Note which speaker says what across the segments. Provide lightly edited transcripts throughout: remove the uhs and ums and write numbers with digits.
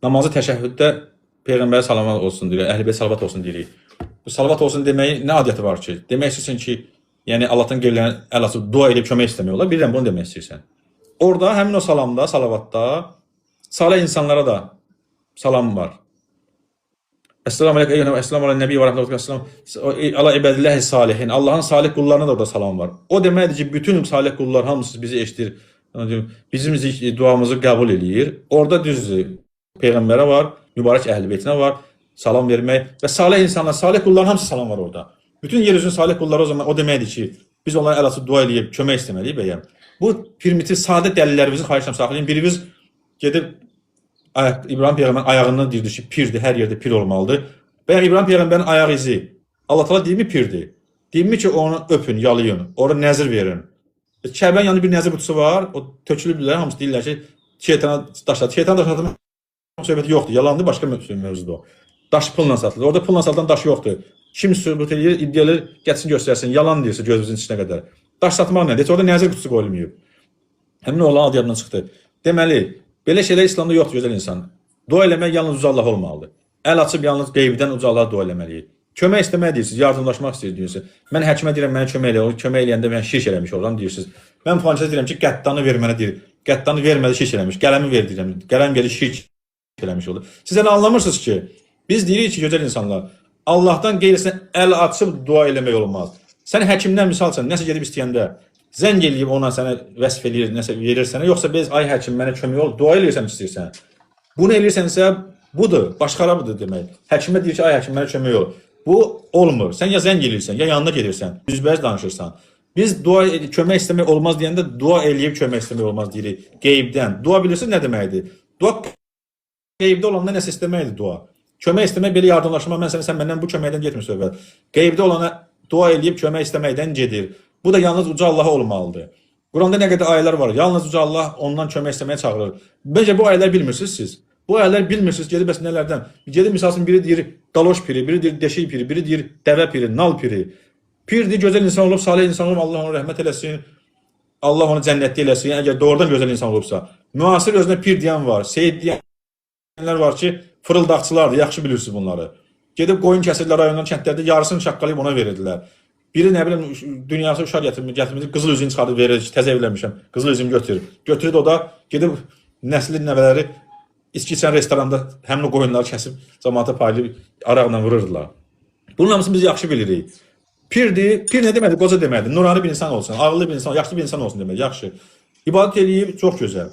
Speaker 1: Namazı təşəhhüddə peyğəmbərə salavat olsun deyirik, əhl-i beyt salavat olsun deyirik. Bu salavat olsun deməyin nə adəti var ki? Demək istəyirsən ki, yəni Allahdan qeyrilərinə əl açıb dua edib kömək istəmək olar. Bilirəm bunu demək istəyirsən. Orada həmin o salamda, salavatda salih insanlara da salam var. Esselamu aleyküm eyyuhən esselamu alə nəbi və rəhmətullah əsselam ala ibadillahi salihin. Allahın salih qullarına da orada salam var. O deməkdir ki, bütün salih qullar hamısı bizi eşidir. Bizim duamızı qəbul eləyir. Orada düzdür. Peyğəmbərə var, mübarək əhl-i beytinə var, salam vermək və salih insanlar, salih qulların hamısı salam var orada. Bütün yeryüzünün salih qulları o zaman o deməkdir ki, biz onlara əl açıb dua eləyib kömək istəməliyik bəyəm. Bu primitiv sadə dəlillərimizi xahiş edirəm saxlayın. Birimiz gedib İbrahim peyğəmbərin ayağından deyirdi ki, pirdir, hər yerdə pir olmalıdır. Bəyəm İbrahim peyğəmbərin ayaq izi Allah Taala deyirmi pirdir? Deyirmi ki, onu öpün, yalayın, ora nəzir verin. Kəbənin yanında bir nəzir qutusu var, o tökülüblər, hamısı deyirlər ki, şeytana daş at. Şeytana daş atmaq söhbəti yoxdur, yalandır, başqa mövzudur o. Daş pulla satılır. Orada pulla satılan daş yoxdur. Kim sübut eləyir, iddia eləyir, gətirsin göstərsin. Yalan deyirsə gözümüzün içinə qədər. Daş satmaq nədir? Heç orada nəzir qutusu qoyulmayıb. Həmin oğlan adı yadından çıxdı. Deməli, belə şeylər İslamda yoxdur gözəl insan. Dua eləmək yalnız uca Allah olmalıdır. Əl açıb yalnız qeybdən uca Allaha dua eləməliyik. Kömək istəmək deyirsiniz, yardımlaşmaq istəyir deyirsiniz. Mən həkimə deyirəm, mənə kömək elə, o kömək eləyəndə mən şirk eləmiş oluram deyirsiniz. Mən filankəsə deyirəm ki, qəddanı ver mənə deyir. Qəddanı vermədi şirk eləmiş. Qələmi ver deyirəm. Qələm verir şirk eləmiş olur. Siz elə anlamırsınız ki, biz deyirik ki, gözəl insanlar, Allahdan qeyrisinə əl açıb dua eləmək olmaz. Sən həkimdən misal üçün nəsə gedib istəyəndə zəng eləyib ona sənə vəsf eləyir, nəsə verir sənə, yoxsa biz ay həkim mənə kömək ol, dua eləyirsən istəyirsən. Bunu eləyirsənsə budur, başqara budur demək. Həkimə deyir ki, ay həkim mənə kömək ol. Bu olmur. Sən ya zəng eləyirsən, ya yanına gedirsən, üzbəüz danışırsan. Biz dua kömək istəmək olmaz deyəndə dua eləyib kömək istəmək olmaz deyirik qeybdən. Dua bilirsiniz nə deməkdir? Dua qeybdə olanda nəsə istəməkdir dua. Kömək istəmək belə yardımlaşma, mən sənə sən məndən bu köməkdən getmir söhbət. Qeybdə olana dua eləyib kömək istəməkdən gedir. Bu da yalnız uca Allaha olmalıdır. Quranda nə qədər ayələr var. Yalnız uca Allah ondan kömək istəməyə çağırır. Məncə bu ayələr bilmirsiniz siz. Bu ayələr bilmirsiniz gedib bəs nələrdən? Gedib misal üçün biri deyir qaloş piri, biri deyir deşik piri, biri deyir dəvə piri, nal piri. Pirdir, gözəl insan olub, salih insan olub, Allah ona rəhmət eləsin. Allah onu cənnətdə eləsin. Əgər doğrudan gözəl insan olubsa. Müasir özünə pir deyən var, seyid deyənlər var ki, fırıldaqçılardır, yaxşı bilirsiniz bunları. Gedib qoyun kəsirlər rayondan, kəndlərdə yarısını şaqqalayıb ona verirdilər. Biri nə bilim dünyası uşaq gətirmiş, gətirmiş, qızıl üzüyünü çıxardıb verir, təzə evlənmişəm. Qızıl üzüyümü götür. Götürür o da gedib nəslin nəvələri içki içən restoranda həmin o qoyunları kəsib camaata paylayıb araqla vururdular. Bunun hamısını biz yaxşı bilirik. Pirdir, pir nə deməkdir? Qoca deməkdir. Nurani bir insan olsun, ağıllı bir insan, yaxşı bir insan olsun demək, yaxşı. İbadət eləyib, çox gözəl.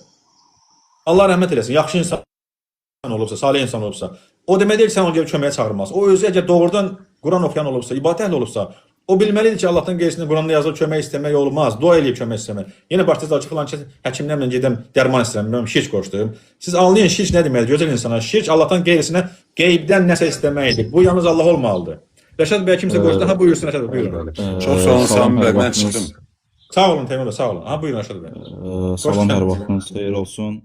Speaker 1: Allah rəhmət eləsin, yaxşı insan olubsa, salih insan olubsa, o demək deyil ki, sən onu gəlib köməyə çağırmaz. O özü əgər doğrudan Quran oxuyan olubsa, ibadət əhli olubsa, o bilməlidir ki, Allahdan qeyrisini Quranda yazılıb kömək istəmək olmaz. Dua eləyib kömək istəmək. Yenə başlayacaq ki, filan kəs həkimdən mən gedim dərman istəyirəm, mən şirk qoşdum. Siz anlayın şirk nə deməkdir? Gözəl insana. Şirk Allahdan qeyrisinə qeybdən nəsə istəməkdir. Bu yalnız Allah olmalıdır. Rəşad bəy kimsə qoşdu. Ha buyursun Rəşad bəy, buyurun.
Speaker 2: Çox sağ olun
Speaker 3: Salam,
Speaker 2: Sami
Speaker 3: hər
Speaker 2: bəy, mən
Speaker 3: vaxtınız,
Speaker 2: çıxdım.
Speaker 1: Sağ olun Teymur bəy, sağ olun. Ha buyurun Rəşad bəy.
Speaker 3: Salam, hər
Speaker 1: gəldiniz.
Speaker 3: vaxtınız xeyir olsun.